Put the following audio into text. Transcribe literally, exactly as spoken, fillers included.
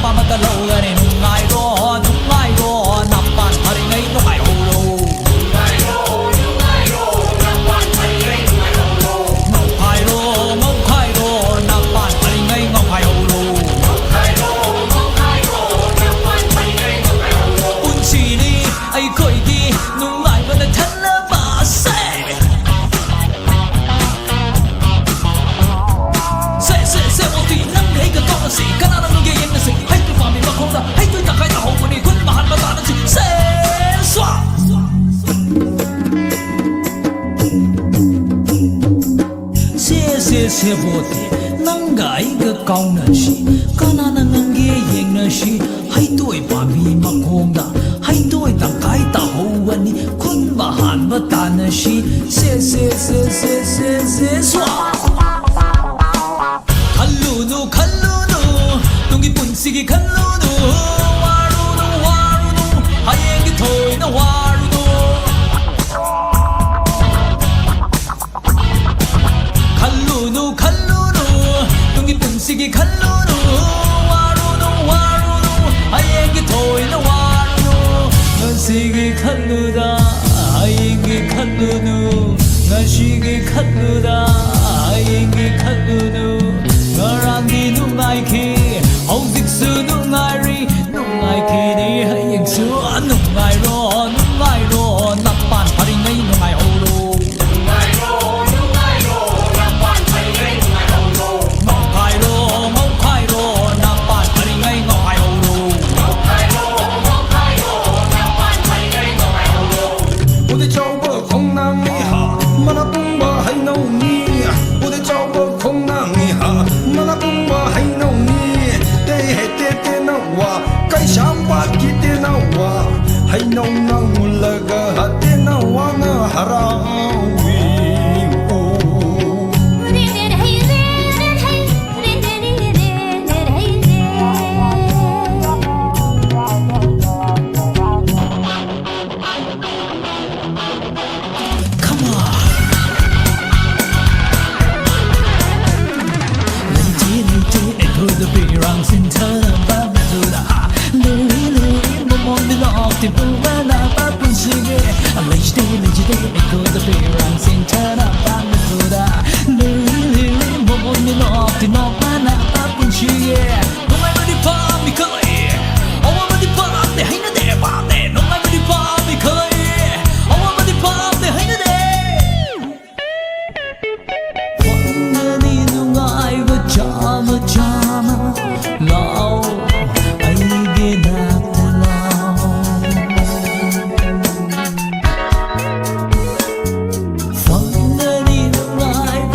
ꯑꯃꯠꯇ ꯂꯧꯒꯅꯤ꯫ ꯅꯨꯡꯉꯥꯏꯔꯣ, ꯅꯨꯡꯉꯥꯏꯔꯣ, ꯅꯄꯥꯟ ꯐꯔꯤꯉꯩ ꯅꯨꯡꯉꯥꯏꯍꯧꯔꯣ꯫ ꯉꯥꯎꯈꯥꯏꯔꯣ, ꯉꯥꯎꯈꯥꯏꯔꯣ, ꯅꯄꯥꯟ ꯐꯔꯤꯉꯩ ꯉꯥꯎꯈꯥꯏꯍꯧꯔꯣ꯫ ꯄꯨꯟꯁꯤꯅꯤ ꯑꯩꯈꯣꯏꯒꯤ ꯅꯨꯡꯉꯥꯏꯕꯅ ꯊꯜꯂꯕ꯫ ꯁꯦ! ꯁꯦ, ꯁꯦ, ꯁꯦ, ꯃꯣꯇꯤ, ꯅꯪ ꯑꯩꯒ ꯀꯥꯎꯅꯁꯤ꯫ ꯀꯅꯥꯅ ꯉꯝꯒꯦ ꯌꯦꯡꯅꯁꯤ꯫ ꯍꯩꯇꯨ ꯄꯥꯝꯃꯤ ꯃꯈꯣꯡꯗ, ꯍꯩꯇꯨ ꯇꯪꯈꯥꯏ ꯇꯥꯍꯧꯕꯅꯤ꯫ ꯈꯨꯟ ꯃꯍꯥꯟꯕ ꯇꯥꯅꯁꯤ꯫ ꯁꯦ, ꯁ꯭ꯋꯥ! ꯁꯦ, ꯁꯦ, ꯁꯦ, ꯃꯣꯇꯤ, ꯅꯪꯒ ꯑꯩꯒ ꯀꯥꯎꯅꯁꯤ꯫ ꯀꯅꯥꯅ ꯉꯝꯒꯦ ꯌꯦꯡꯅꯁꯤ꯫ ꯍꯩꯇꯣꯏ ꯄꯥꯝꯕꯤ ꯃꯈꯣꯡꯗ ꯍꯩꯇꯣꯏ ꯇꯪꯈꯥꯏ ꯇꯥꯍꯧꯕꯅꯤ꯫ ꯈꯨꯟ ꯃꯍꯥꯟꯕ ꯇꯥꯅꯁꯤ꯫ ꯁꯦ, ꯁꯦ, ꯁꯦ, ꯁꯦ, ꯁꯦ, ꯁꯦ, ꯁ꯭ꯋꯥ! ꯈꯜꯂꯨꯅꯨ, ꯈꯜꯂꯨꯅꯨ, ꯇꯨꯡꯒꯤ ꯄꯨꯟꯁꯤꯒꯤ ꯈꯜꯂꯨꯅꯨ꯫ ꯋꯥꯔꯨꯅꯨ, ꯋꯥꯔꯨꯅꯨ, ꯍꯌꯦꯡꯒꯤ ꯊꯣꯏꯅ ꯋꯥꯔꯨꯅꯨ꯫ ꯈꯜꯂꯨꯅꯨ, ꯈꯜꯂꯨꯅꯨ, ꯇꯨꯡꯒꯤ ꯄꯨꯟꯁꯤꯒꯤ ꯈꯜꯂꯨꯅꯨ꯫ ꯋꯥꯔꯨꯅꯨ, ꯋꯥꯔꯨꯅꯨ, ꯍꯌꯦꯡꯒꯤ ꯊꯣꯏꯅ ꯋꯥꯔꯨꯅꯨ꯫ ꯉꯁꯤꯒꯤ ꯈꯜꯂꯨꯗ ꯍꯌꯦꯡꯒꯤ ꯈꯜꯂꯨꯅꯨ꯫ ꯉꯁꯤꯒꯤ ꯈꯜꯂꯨꯗ ꯍꯌꯦꯡꯒꯤ ꯈꯜꯂꯨꯅꯨ꯫ ꯉꯔꯥꯡꯗꯤ ꯅꯨꯡꯉꯥꯏꯈꯤ, ꯍꯧꯖꯤꯛꯁꯨ ꯅꯨꯡꯉꯥꯏꯔꯤ꯫ ꯅꯨꯡꯉꯥꯏꯈꯤꯅꯤ ꯍꯌꯦꯡꯁꯨ꯫ ꯅꯨꯡꯉꯥꯏꯔꯣ, ꯅꯨꯡꯉꯥꯏꯔꯣ, ꯅꯄꯥꯟ ꯐꯔꯤꯉꯩ ꯅꯨꯡꯉꯥꯏꯍꯧꯔꯣ꯫ ꯉꯥꯎꯈꯥꯏꯔꯣ, ꯉꯥꯎꯈꯥꯏꯔꯣ, ꯅꯄꯥꯟ ꯐꯔꯤꯉꯩ ꯉꯥꯎꯈꯥꯏꯍꯧꯔꯣ꯫ ꯎꯗꯤ ꯆꯥꯎꯕ ꯈꯣꯡꯅꯥꯡꯅꯤ ꯍꯥ, ꯃꯅꯥ ꯄꯨꯝꯕ ꯍꯩꯅꯧꯅꯤ꯫ ꯎꯗꯤ ꯆꯥꯎꯕ ꯈꯣꯡꯅꯥꯡꯅꯤ ꯍꯥ, ꯃꯅꯥ ꯄꯨꯝꯕ ꯍꯩꯅꯧꯅꯤ꯫ ꯇꯦ ꯍꯦ ꯇꯦ ꯇꯦ ꯅꯧꯋꯥ, ꯀꯩꯁꯥꯝꯄꯥꯠꯀꯤ ꯇꯦ ꯅꯧꯋꯥ꯫ ꯍꯩꯅꯧꯅ ꯃꯨꯜꯂꯒ ꯇꯦ ꯅꯧꯋꯥꯅ ꯍꯔꯥꯎꯏ꯫ ꯎ꯫ Come on. ꯂꯩꯇꯦ, ꯂꯩꯇꯦ, ꯑꯩꯈꯣꯏꯗ ꯄꯤꯔꯥꯡ ꯁꯤꯟꯊꯅꯕ꯫ ꯇꯤꯕꯨ ꯃꯅꯥꯄꯥ ꯄꯨꯟꯁꯤꯒꯦ꯫ ꯂꯩꯖꯗꯦ, ꯂꯩꯖꯗꯦ, ꯑꯩꯈꯣꯏꯗ ꯄꯤꯔꯥꯡ ꯁꯤꯡꯊꯥꯅ ꯄꯥꯝꯕꯗꯨꯗ꯫ ꯂꯤꯔꯤ, ꯂꯤꯔꯤ, ꯃꯣꯃꯣꯟ ꯃꯤꯅꯣꯛ, ꯇꯤꯅꯣꯛ ꯃꯅꯥꯄꯥ ꯄꯨꯟꯁꯤꯒꯦ꯫